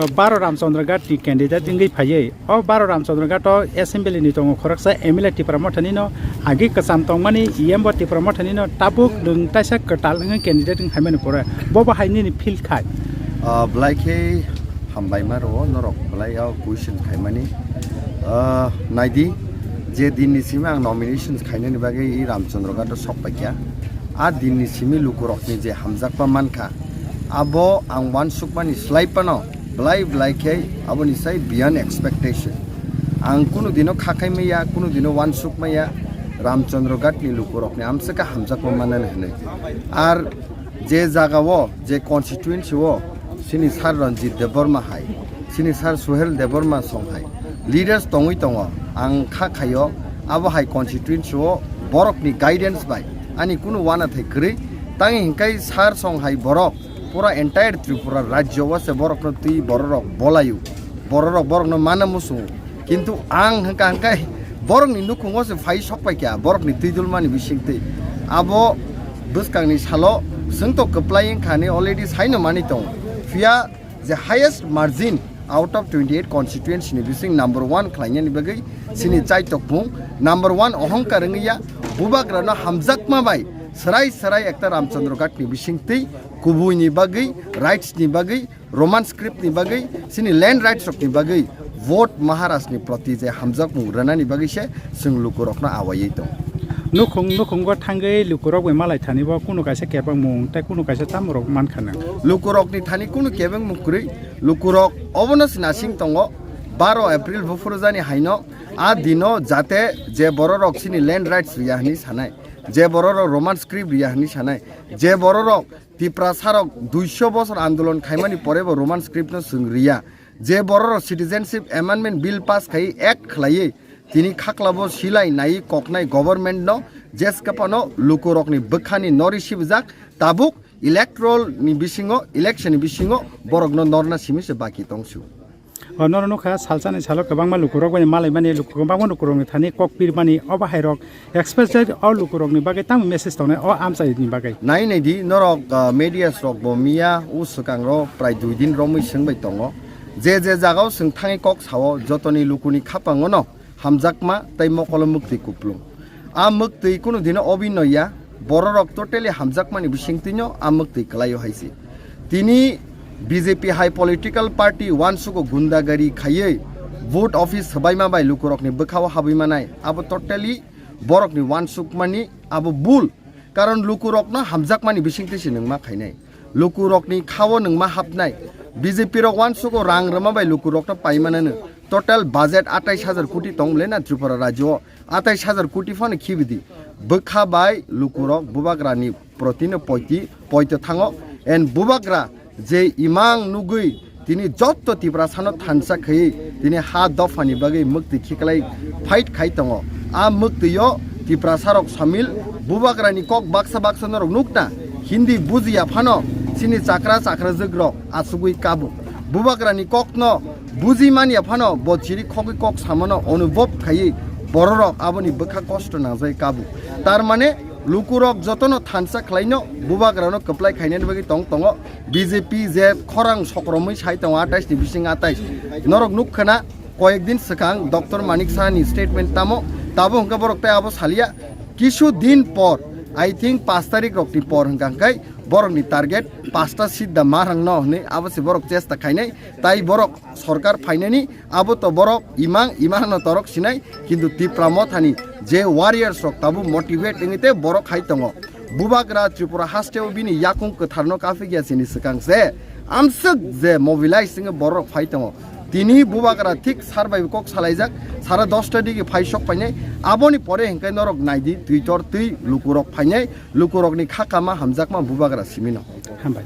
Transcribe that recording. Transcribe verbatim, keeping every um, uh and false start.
Baro Ramchandra Ghat ni candidate wngwi phaiwi, o Baro Ramchandra Ghat o assembly ni tongo khoroksa M L A Tipra Motha nino, agi kwcham tongmani E M bo Tipra Motha nino, tabuk nwng taisa kwtal wngwi candidate wng phaimani pore, bo bo hai nini feel khai? Ah, belai khe hambai ma rwo norok belai o question khaimani. Ah, naidi, je din ni simi ang nominations khainani bagwi i Ramchandra Ghat o sok paikha. A din ni simi lukurokni je hamjakma mankha, abo ang uansukmani slai phano belai belai khe aboni sai beyond expectation. Ang kunu dino kha khai maya, kunu dino uansuk maya, Ramchandra Ghat ni lukurokni amswkha hamjakma manani hwnwi. Ar je jaga o, je constituency o, chini Sir Ranjit Debbarma hai, chini Sir Suhel Debbarma song hai leaders tongwi tongo, ang kha khaio, abo hai constituency o borokni guidance bai ani kunu uanathai kwrwi. Tangwi hinkhai Sir song hai borok pura entire Tripura rajyo o se borokno twi bororok bolaio, bororok borokno mana muchungo. Kintu ang hwnka hwnkhe borokni nukhungo se phai sok paikha, borokni twi dulmani bisingtwi. Abo bwskangni salo chwng to kwplai wngkha ni already saino mani tongo. Phiya je highest margin out of twenty eight constituency ni bising number one khlainani bagwi chini chaitokmung number one ohongkar wngya, bubagrano hamjakma bai swrai swrai ekta Ramchandra Ghat ni bisingtwi kubuini bagwi, rights ni bagwi, Roman script ni bagwi, chini land rights rok ni bagwi vote Maharaj ni proti je hamjakmung rwnani bagwi se chwng lukurokno awaiwi tongo. Nukhung nukhungo thangwi lukurok bai malai thani bo kunu kaisa kebengmung tei kunu kaisa chamorok mankha nang. Lukurokni thani kunu kebengmung kwrwi, lukurok obono se nasing tongo. Baro April buphuru jani haino a dino jate je bororok chini land rights riya hwnwi sanai, je bororok Roman script riya hwnwi sanai, je bororok Tiprasarok duiso bosor andolon khaimani porebo Roman script no chwng riya. Je bororok Citizenship Amendment Bill pass khai act khlaiwi tini khaklabo silai naiwi koknai government no jeskapano lukurokni bwkhani nori sibijak, tabuk electoral ni bisingo, election ni bisingo borokno norna simi se baki tongsu. O norok nukha, salsani salo kwbangma lukurok bai malaimani, luk-, kwbangma lukurokni thani kok pirmani, obo hairok especially o lukurokni bagwi tamo message tongnai o amchaini bagwi? Nai nai di, norok, ah, medias rok bo miya, o swkang ro prai dui din romwi swngbai tongo. Je je jagao swng thangwi kok sao, jotoni lukuni khapango no hamjakma tei mokolo mwktwi kuplung. A mwktwi kunu dino obino ya, bororok totally hamjakmani bisingtwino a mwktwi kwlaio hai se. Tini B J P hai political party uansugo gundagari khaiwi vote office swbaima bai lukurokni bwkhao habwi manai, abo totally borokni uansukmani abo bul. Karon lukurokno hamjakmani bisingtwi se nwngma khainai. Lukurokni khao nwngma hapnai. B J P rok uansugo rang rwma bai lukurokno paimanano. Total budget atais hajar koti tong bwle na Tripura rajyo o? Atais hajar koti phano khibidi. Bwkha bai lukurok bubagrani protino poiti, poito thango. And bubagra je imang nugwi tini jotto Tiprasano thansa khaiwi tini ha dophani bagwi mwktwi khiklai fight khai tongo. A mwktwio Tiprasarok samil, bubagrani kok baksa baksa norok nukna, Hindi bujiya phano chini chakra chakrajwkrok achugwi kabu. Bubagrani kokno buji manya phano bo chiri khogwi kok samano onubhob khaiwi bororok aboni bwkha kosto nangjagwi kabu. Tar mane lukurok jotono thansa khlaino, bubagrano kwplai khainani bagwi tong tongo. B J P je khorang sokromwi sai tongo atais ni bising atais. Norok nukkhana koyek din swkang Doctor Manik Saha ni statement tamo, tabo hwnkhe borok tei abo salia. Kisu din por, I think paanch tarik rokni por hwnkha hwnkhe borokni target pasta seat da ma rangno hwnwi abo se borok chesta khainai. Tai borok sorkar phainani abo to borok imang imang no torok sinai, kintu Tipra Mothani je warriors rok tabuk motivate wngwi te borok hai tongo. Bubagra Tripura hasteo bini yakung kwtharno kaphikya sini swkang se amswk je mobilize wngwi borok phai tongo. Tini bubagra thik sar bai kok salaijak, sara dosta digi phai sok painai, aboni pore hwnkhe norok naidi twi tor twi lukurok phainai, lukurokni kha kama hamjakma bubagra simino. Hambai.